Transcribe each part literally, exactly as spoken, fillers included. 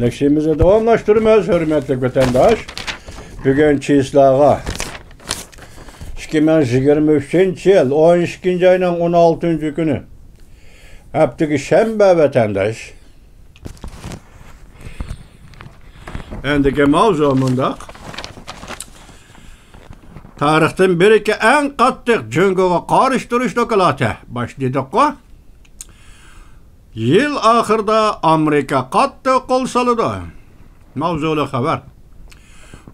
لېكسىيەمىزنى داۋاملاشتۇرىمىز، ھۆرمەتلىك ۋەتەنداش. بۈگۈن چىسلاغا، ئىككى مىڭ يىگىرمە ئۈچىنچى يىل ئون ئىككىنچى ئاينىڭ ئون ئالتىنچى كۈنى، ھەپتىكى شەنبە، ۋەتەنداش. ئەندىكى ماۋزۇ مۇنداق. تارىختىن بېرىكى ئەڭ قاتتىق جۇڭگوغا قارشى تۇرۇش دوكلاتى. باش دېدۇققۇ. يىل ئاخىرىدا ئامېرىكا قاتتىق قول سالىدۇ. ماۋزۇلۇق خەۋەر.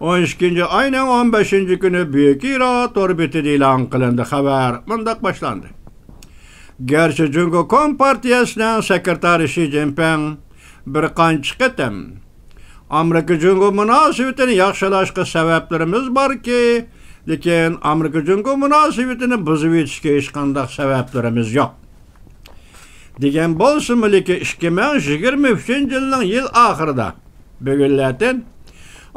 ئون ئىككىنچى ئاينىڭ ئون بەشىنچى كۈنى بۈيۈك ئىرا تور بېتىدە ئېلان قىلىندى. خەۋەر مۇنداق باشلاندى. گەرچە جۇڭگو كومپارتىيەسىنىڭ سېكرېتارى شى جىنپىڭ بىر قانچە قېتىم ئامېرىكا جۇڭگو مۇناسىۋىتىنى ياخشىلاشقا سەۋەبلىرىمىز باركى، لېكىن ئامېرىكا جۇڭگو مۇناسىۋىتىنى بۇزۇۋېتىشكە ھېچقانداق سەۋەبلىرىمىز يوق، دېگەن بولسىمۇ، لېكىن ئىككى مىڭ يىگىرمە ئۈچىنچى يىلنىڭ يىل ئاخىرىدا بۈگۈنلەتىن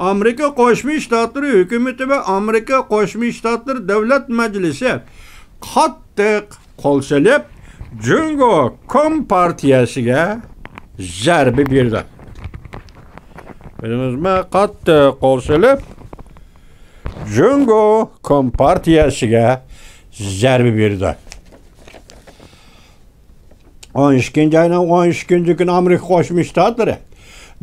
ئامېرىكا قوشما شتاتلىرى ھۆكۈمىتى ۋە ئامېرىكا قوشما شتاتلىرى دۆلەت مەجلىسى قاتتىق قول سېلىپ، جۇڭگو كومپارتىيەسىگە زەربە بېرىدۇ. بىلدىڭىزمۇ؟ قاتتىق قول سېلىپ، جۇڭگو كومپارتىيەسىگە زەربە بېرىدۇ. ئون ئىككىنچى ئاينىڭ ئون ئىككىنچى كۈنى ئامېرىكا قوشما شتاتلىرى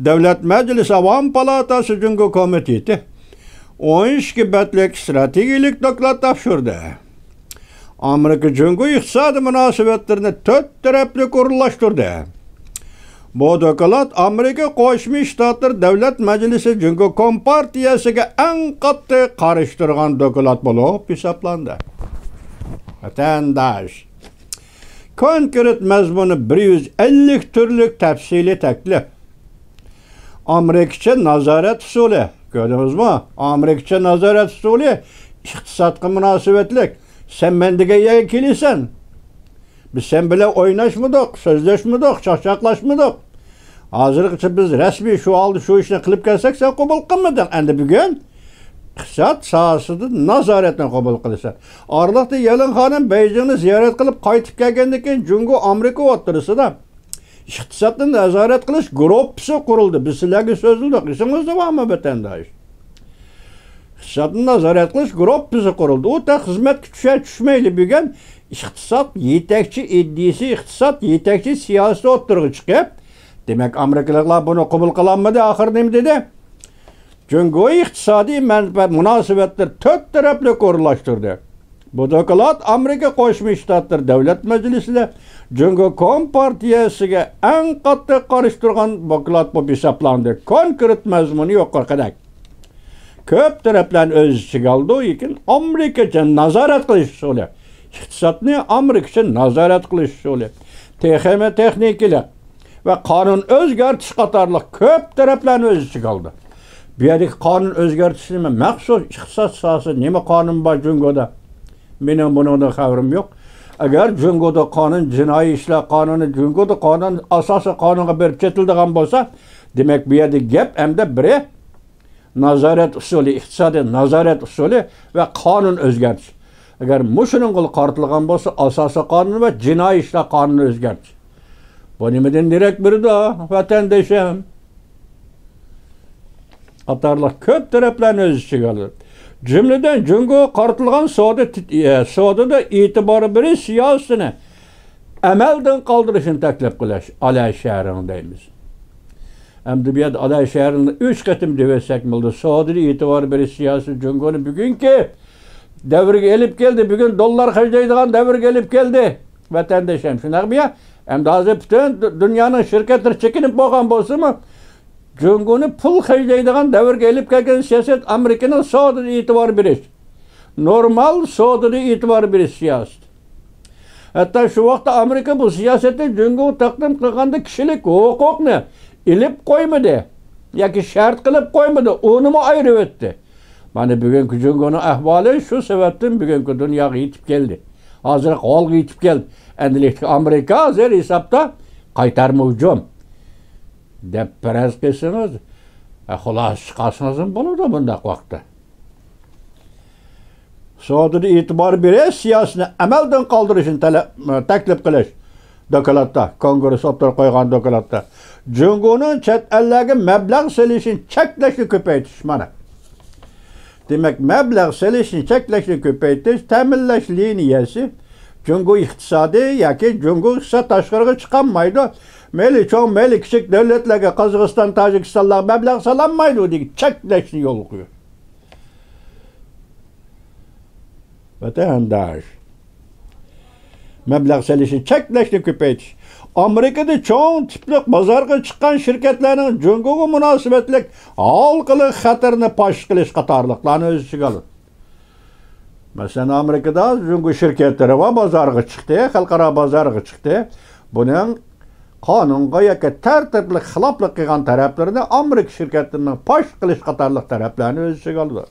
دۆلەت مەجلىسى ئاۋام پالاتاسى جۇڭگو كومىتېتى ئون ئىككى بەتلىك ئىستراتېگىيەلىك دوكلات تاپشۇردى. ئامېرىكا جۇڭگو ئىقتىسادىي مۇناسىۋەتلىرىنى تۆت تەرەپلىك ئورۇنلاشتۇردى. بۇ دوكلات ئامېرىكا قوشما شتاتلىرى دۆلەت مەجلىسى جۇڭگو كومپارتىيەسىگە ئەڭ قاتتىق قارشى تۇرغان دوكلات بولۇپ ھېسابلاندى. ۋەتەنداش، كونكرېت مەزمۇنى بىر يۈز ئەللىك تۈرلۈك تەپسىلىي تەكلىپ. ئامېرىكىچە نازارەت ئۇسۇلى. كۆردىڭىزمۇ؟ ئامېرىكىچە نازارەت ئۇسۇلى ئىقتىسادقا مۇناسىۋەتلىك. سەن مەن دېگەن يەرگە كېلىسەن. بىز سەن بىلەن ئويناشمىدۇق، سۆزلەشمىدۇق، چاقچاقلاشمىدۇق. ھازىرغىچە بىز رەسمىي شۇ ھالدا شۇ ئىشنى قىلىپ كەلسەك، سەن قوبۇل قىلمىدىڭ. ئەمدى بۈگۈن ئىقتىساد ساھەسىدە نازارەتنى قوبۇل قىلىسەن. ئارىلىقتا يېلىن خانىم بېيجىڭنى زىيارەت قىلىپ قايتىپ كەلگەندىن كېيىن، جۇڭگو ئامېرىكا ئوتتۇرىسىدا ئىقتىسادنى نازارەت قىلىش گۇرۇپپىسى قۇرۇلدى. بىز سىلەرگە سۆزلىدۇق. ئېسىڭىزدە بارمۇ، ۋەتەنداش؟ ئىقتىسادنى نازارەت قىلىش گۇرۇپپىسى قۇرۇلدى. ئۇ تېخى خىزمەتكە چۈشەر چۈشمەيلى بۈگۈن ئىقتىساد يېتەكچى ئىدىيىسى، ئىقتىساد يېتەكچى سىياسىتى ئوتتۇرىغا چىقىپ، دېمەك، ئامېرىكىلىقلار بۇنى قوبۇل قىلالمىدى. ئاخىرى نېمە دېدى؟ جۇڭگو ئىقتىسادىي مەنپەئەت مۇناسىۋەتلىرى تۆت تەرەپلىك ئورۇنلاشتۇردى. بۇ دوكلات ئامېرىكا قوشما شتاتلىرى دۆلەت مەجلىسىدە جۇڭگو كومپارتىيەسىگە ئەڭ قاتتىق قارشى تۇرغان دوكلات بولۇپ ھېسابلاندى. كونكرېت مەزمۇنى يۇقىرىقىدەك. كۆپ تەرەپلەرنى ئۆز ئىچىگە ئالىدۇ، لېكىن ئامېرىكىچە نازارەت قىلىش ئۇسۇلى. ئىقتىسادنى ئامېرىكىچە نازارەت قىلىش ئۇسۇلى. تېخىمۇ تېخنىكىلىق ۋە قانۇن ئۆزگەرتىش قاتارلىق كۆپ تەرەپلەرنى ئۆز ئىچىگە ئالىدۇ. بۇ يەردىكى قانۇن ئۆزگەرتىش نېمە؟ مەخسۇس ئىقتىساد ساھەسى نېمە قانۇن بار جۇڭگودا؟ مېنىڭ بۇنىڭدىن خەۋىرىم يوق. ئەگەر جۇڭگودا قانۇن، جىنايى ئىشلار قانۇنى، جۇڭگودا قانۇن، ئاساسىي قانۇنغا بېرىپ چېتىلىدىغان بولسا، دېمەك، بۇ يەردە گەپ ئەمدى بىرى نازارەت ئۇسۇلى، ئىقتىسادىي نازارەت ئۇسۇلى ۋە قانۇن ئۆزگەرتىش. ئەگەر مۇشۇنىڭغا قارىتىلغان بولسا، ئاساسىي قانۇن ۋە جىنايى ئىشلار قانۇنى ئۆزگەرتىش. بۇ نېمىدىن دېرەك بېرىدۇ، ۋەتەندىشىم؟ قاتارلىق كۆپ تەرەپلەرنى ئۆز ئىچىگە ئالىدۇ. جۈملىدىن، جۇڭگوغا قارىتىلغان سودا تىت-، ئە، سودىدا ئېتىبار بېرىش سىياسىتىنى ئەمەلدىن قالدۇرۇشنى تەكلىپ قىلىش، ئالاي شەھىرىڭ دەيمىز. ئەمدى بۇ يەردە ئالاي شەھىرىڭنى ئۈچ قېتىم دېۋەتسەك بولىدۇ. سودىدا ئېتىبار بېرىش سىياسىتى جۇڭگونى بۈگۈنكى دەۋرگە ئېلىپ كەلدى. بۈگۈن دوللار خەجلەيدىغان دەۋرگە ئېلىپ كەلدى. ۋەتەندىشىم، شۇنداقمۇ يا؟ ئەمدى ھازىر پۈتۈن دۇ-، دۇنيانىڭ شىركەتلىرى چېكىنىپ بولغان بولسىمۇ، جۇڭگونى پۇل خەجلەيدىغان دەۋرگە ئېلىپ كەلگەن سىياسەت ئامېرىكىنىڭ سودىدا ئېتىبار بېرىش. نورمال سودىدا ئېتىبار بېرىش سىياسىتى. ھەتتا شۇ ۋاقىتتا ئامېرىكا بۇ سىياسەتنى جۇڭگوغا تەقدىم قىلغاندا كىشىلىك ھوقۇقنى ئېلىپ قويمىدى ياكى شەرت قىلىپ قويمىدى، ئۇنىمۇ ئايرىۋەتتى. مانا بۈگۈنكى جۇڭگونىڭ ئەھۋالى شۇ سەۋەبتىن بۈگۈنكى دۇنياغا يېتىپ كەلدى. ھازىر ھالغا يېتىپ كەلدى. ئەمدىلىكتە ئامېرىكا ھازىر ھېسابتا قايتارما ھۇجۇم دەپ پەرەز قىلسىڭىز، خۇلاسە چىقارسىڭىزمۇ بولىدۇ بۇنداق ۋاقىتتا. سودىدا ئېتىبار بېرىش سىياسىتىنى ئەمەلدىن قالدۇرۇشنى تەلەپ، تەكلىپ قىلىش. دوكلاتتا، كونگرېس ئوتتۇرىغا قويغان دوكلاتتا جۇڭگونىڭ چەت ئەللەرگە مەبلەغ سېلىشىنى چەكلەشنى كۆپەيتىش، مانا. دېمەك، مەبلەغ سېلىشنى چەكلەشنى كۆپەيتىش، تەمىنلەش لىنىيەسى جۇڭگو ئىقتىسادى ياكى جۇڭگو ئىقتىساد تاشقىرىغا چىقالمايدۇ. مەيلى چوڭ، مەيلى كىچىك دۆلەتلەرگە، قازاقىستان، تاجىكىستانلارغا مەبلەغ سالالمايدۇ دېگەن چەكلەشنى يولغا قويۇڭ. ۋەتەنداش، مەبلەغ سېلىشنى چەكلەشنى كۆپەيتىش، ئامېرىكىدا چوڭ تىپلىق بازارغا چىققان شىركەتلەرنىڭ جۇڭگوغا مۇناسىۋەتلىك ھالقىلىق خەتىرىنى پاش قىلىش قاتارلىقلارنى ئۆز ئىچىگە ئالىدۇ. مەسىلەن، ئامېرىكىدا جۇڭگو شىركەتلىرى بار، بازارغا چىقتى، خەلقئارا بازارغا چىقتى. بۇنىڭ قانۇنغا ياكى تەرتىپلىك خىلاپلىق قىلغان تەرەپلىرىنى ئامېرىكا شىركەتلىرىنىڭ پاش قىلىش قاتارلىق تەرەپلەرنى ئۆز ئىچىگە ئالىدۇ.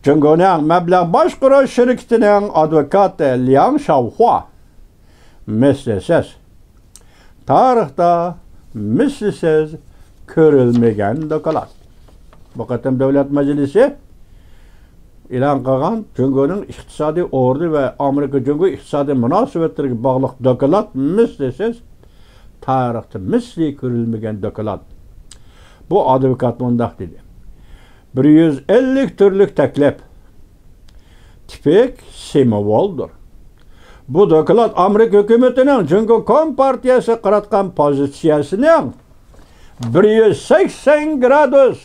جۇڭگونىڭ مەبلەغ باشقۇرۇش شىركىتىنىڭ ئادۋوكاتى لياڭ شاۋخۇا مىسلىسىز، تارىختا مىسلىسىز كۆرۈلمىگەن دوكلات. بۇ قېتىم دۆلەت مەجلىسى ئېلان قىلغان جۇڭگونىڭ ئىقتىسادىي ئورنى ۋە ئامېرىكا جۇڭگو ئىقتىسادىي مۇناسىۋەتلىرىگە باغلىق دوكلات مىسلىسىز، تارىختا مىسلى كۆرۈلمىگەن دوكلات. بۇ ئادۋوكات مۇنداق دېدى: بىر يۈز ئەللىك تۈرلۈك تەكلىپ تىپىك سىمۋولدۇر. بۇ دوكلات ئامېرىكا ھۆكۈمىتىنىڭ جۇڭگو كومپارتىيەسىگە قاراتقان پوزىتسىيەسىنىڭ بىر يۈز سەكسەن گرادۇس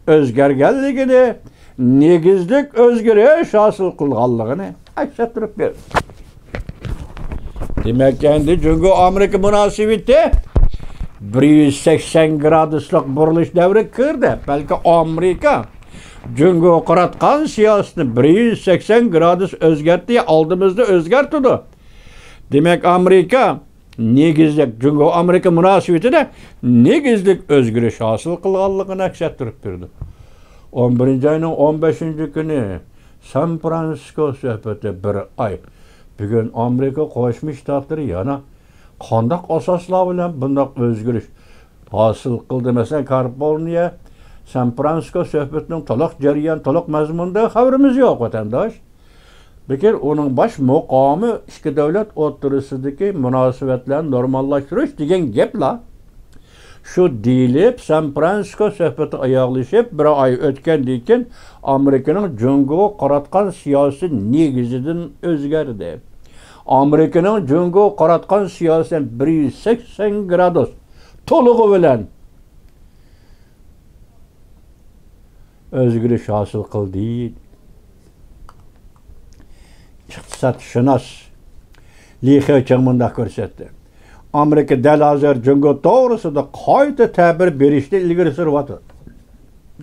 ئۆزگەرگەنلىكىنى، نېگىزلىك ئۆزگىرىش ھاسىل قىلغانلىقىنى ئەكس ئەتتۈرۈپ بېرىدۇ. دېمەك، ئەمدى جۇڭگو ئامېرىكا مۇناسىۋىتى بىر يۈز سەكسەن گرادۇسلۇق بۇرۇلۇش دەۋرىگە كىردى. بەلكى ئامېرىكا جۇڭگوغا قاراتقان سىياسىتىنى بىر يۈز سەكسەن گرادۇس ئۆزگەرتتى، ئالدىمىزدا ئۆزگەرتىدۇ. دېمەك، ئامېرىكا نېگىزلىك، جۇڭگو ئامېرىكا مۇناسىۋىتىدە نېگىزلىك ئۆزگىرىش ھاسىل قىلغانلىقىنى ئەكس ئەتتۈرۈپ بېرىدۇ. ئون بىرىنچى ئاينىڭ ئون بەشىنچى كۈنى سان فرانسىسكو سۆھبىتى بىر ئاي. بۈگۈن ئامېرىكا قوشما شتاتلىرى يەنە قانداق ئاساسلار بىلەن بۇنداق ئۆزگىرىش ھاسىل قىلدى؟ مەسىلەن، كالىفورنىيە، سان فرانسىسكو سۆھبىتىنىڭ تولۇق جەريان، تولۇق مەزمۇنىدا خەۋىرىمىز يوق، ۋەتەنداش. لېكىن ئۇنىڭ باش مۇقامى ئىككى دۆلەت ئوتتۇرىسىدىكى مۇناسىۋەتلەرنى نورماللاشتۇرۇش دېگەن گەپلا. شۇ دېيىلىپ، سان فرانسىسكو سۆھبىتى ئاياغلىشىپ، بىر ئاي ئۆتكەندىن كېيىن، ئامېرىكىنىڭ جۇڭگوغا قاراتقان سىياسىتى نېگىزىدىن ئۆزگەردى. ئامېرىكىنىڭ جۇڭگوغا قاراتقان سىياسىتى بىر يۈز سەكسەن گرادۇس تولۇقى بىلەن ئۆزگىرىش ھاسىل قىلدى. ئىقتىسادشۇناس لى خېچىڭ مۇنداق كۆرسەتتى: ئامېرىكا دەل ھازىر جۇڭگو توغرىسىدا قايتا تەبىر بېرىشنى ئىلگىرى سۈرۈۋاتىدۇ.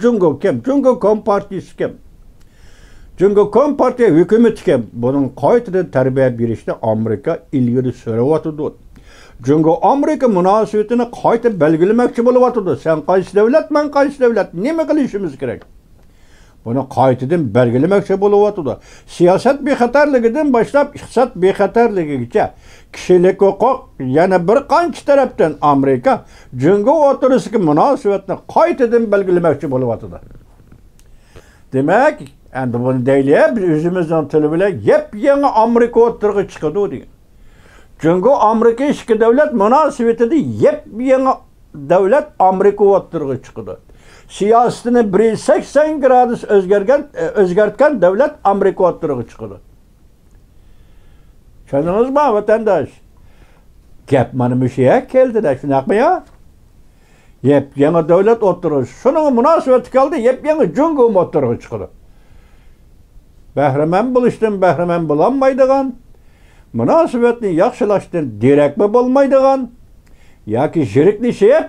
جۇڭگو كىم؟ جۇڭگو كومپارتىيىسى كىم؟ جۇڭگو كومپارتىيە ھۆكۈمىتى كىم؟ بۇنىڭ قايتىدىن تەبىر بېرىشنى ئامېرىكا ئىلگىرى سۈرۈۋاتىدۇ. جۇڭگو ئامېرىكا مۇناسىۋىتىنى قايتا بەلگىلىمەكچى بولۇۋاتىدۇ. سەن قايسى دۆلەت، مەن قايسى دۆلەت، نېمە قىلىشىمىز كېرەك؟ بۇنى قايتىدىن بەلگىلىمەكچى بولۇۋاتىدۇ. سىياسەت بىخەتەرلىكىدىن باشلاپ ئىقتىساد بىخەتەرلىكىگىچە كىشىلىك ھوقۇق، يەنە بىر قانچە تەرەپتىن ئامېرىكا جۇڭگو ئوتتۇرىسىدىكى مۇناسىۋەتنى قايتىدىن بەلگىلىمەكچى بولۇۋاتىدۇ. دېمەك، ئەمدى بۇنى دەيلى، بىز ئۆزىمىزنىڭ تىلى بىلەن يېپيېڭى ئامېرىكا ئوتتۇرىغا چىقىدۇ دېگەن. جۇڭگو ئامېرىكا ئىككى دۆلەت مۇناسىۋىتىدە يېپيېڭى دۆلەت ئامېرىكا ئوتتۇرىغا چىقىدۇ. سىياسىتىنى بىر يۈز سەكسەن گرادۇس ئۆزگەرگەن، ئۆزگەرتكەن دۆلەت ئامېرىكا ئوتتۇرىغا چىقىدۇ. چۈشەندىڭىزمۇ، ۋەتەنداش؟ گەپ مانا مۇشۇ يەرگە كەلدىدە، شۇنداقمۇ يا؟ يېپيېڭى دۆلەت ئوتتۇرىغا، شۇنىڭغا مۇناسىۋەتلىك ھالدا يېپيېڭى جۇڭگومۇ ئوتتۇرىغا چىقىدۇ. بەھرىمەن بولۇشتىن بەھرىمەن بولالمايدىغان، مۇناسىۋەتنى ياخشىلاشتىن دېرەكمۇ بولمايدىغان ياكى يىرىكلىشىپ،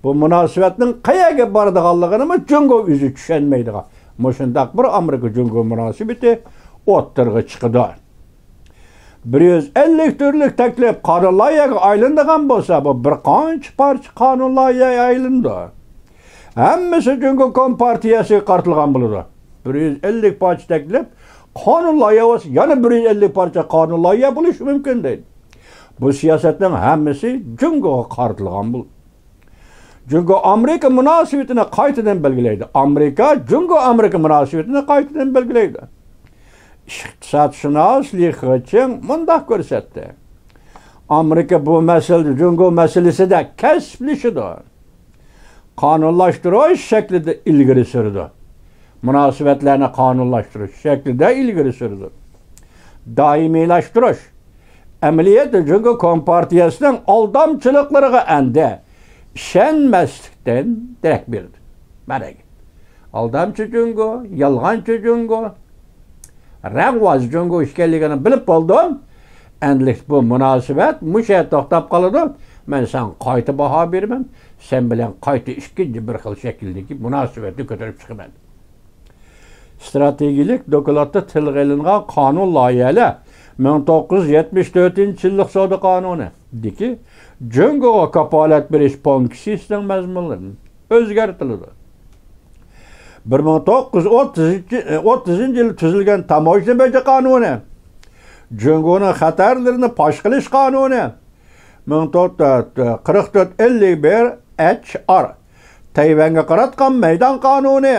بۇ مۇناسىۋەتنىڭ قەيەرگە بارىدىغانلىقىنىمۇ جۇڭگو ئۆزى چۈشەنمەيدىغان مۇشۇنداق بىر ئامېرىكا جۇڭگو مۇناسىۋىتى ئوتتۇرىغا چىقىدۇ. بىر يۈز ئەللىك تۈرلۈك تەكلىپ قانۇن لايىھەگە ئايلىنىدىغان بولسا، بۇ بىر قانچە پارچە قانۇن لايىھەگە ئايلىنىدۇ. ھەممىسى جۇڭگو كومپارتىيەسىگە قارىتىلغان بولىدۇ. بىر يۈز ئەللىك پارچە تەكلىپ قانۇن لايىھە بولسا، يەنە بىر يۈز ئەللىك پارچە قانۇن لايىھە بولۇشى مۇمكىن دەيدۇ. بۇ سىياسەتنىڭ ھەممىسى جۇڭگوغا قارىتىلغان بولىدۇ. جۇڭگو ئامېرىكا مۇناسىۋىتىنى قايتىدىن بەلگىلەيدۇ. ئامېرىكا جۇڭگو ئامېرىكا مۇناسىۋىتىنى قايتىدىن بەلگىلەيدۇ. ئىقتىساد ئىقتىسادشۇناس لى خېچىڭ مۇنداق كۆرسەتتى: ئامېرىكا بۇ مەسىلىدە جۇڭگو مەسىلىسىدە كەسىپلىشىدۇ، قانۇنلاشتۇرۇش شەكلىدە ئىلگىرى سۈرىدۇ. مۇناسىۋەتلەرنى قانۇنلاشتۇرۇش شەكلىدە ئىلگىرى سۈرىدۇ. دائىمىيلاشتۇرۇش. ئەمەلىيەتتە جۇڭگو كومپارتىيەسىنىڭ ئالدامچىلىقلىرىغا ئەندە ئىشەنمەسلىكتىن دېرەك بېرىدۇ. مانا ئالدامچى جۇڭگو، يالغانچى جۇڭگو، رەڭۋاز جۇڭگو ئىكەنلىكىنى بىلىپ بولدۇم. ئەمدىلىك بۇ مۇناسىۋەت مۇشۇ يەردە توختاپ قالىدۇ. مەن ساڭا قايتا باھا بېرىمەن. سەن بىلەن قايتا ئىككىنچى بىر خىل شەكىلدىكى مۇناسىۋەتنى كۆتۈرۈپ چىقىمەن. ئىستراتېگىيەلىك دوكلاتتا تىلغا ئېلىنغان قانۇن لايىھەلەر مىڭ توققۇز يۈز يەتمىش تۆتىنچى يىللىق سودا قانۇنىدىكى جۇڭگوغا كاپالەت بېرىش پونكسىيىسىنىڭ مەزمۇنلىرىنى ئۆزگەرتىلىدۇ. بىر مىڭ توققۇز يۈز ئوتتۇزىنچى، ئوتتۇزىنچى يىلى تۈزۈلگەن تاموژنا بەجى قانۇنى، جۇڭگونىڭ خەتەرلىرىنى پاش قىلىش قانۇنى، مىڭ تۆت يۈز قىرىق تۆت ئەللىك بىر ئەچ ئار، تەيۋەنگە قاراتقان مەيدان قانۇنى،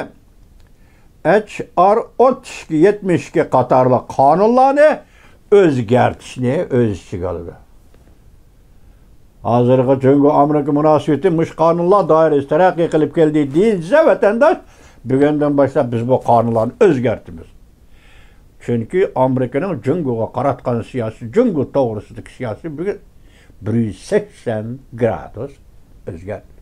ئەچ ئار ئوتتۇز ئىككى يەتمىش ئىككى قاتارلىق قانۇنلارنى ئۆزگەرتىشنى ئۆز ئىچىگە ئالىدۇ. ھازىرغىچە جۇڭگو ئامېرىكا مۇناسىۋىتى مۇشۇ قانۇنلار دائىرىسىدە تەرەققىي قىلىپ كەلدى دېيىلسە، ۋەتەنداش، بۈگۈندىن باشلاپ بىز بۇ قانۇنلارنى ئۆزگەرتىمىز. چۈنكى ئامېرىكىنىڭ جۇڭگوغا قاراتقان سىياسىتى، جۇڭگو توغرىسىدىكى سىياسىتى بۈگۈن بىر يۈز سەكسەن گرادۇس ئۆزگەردى.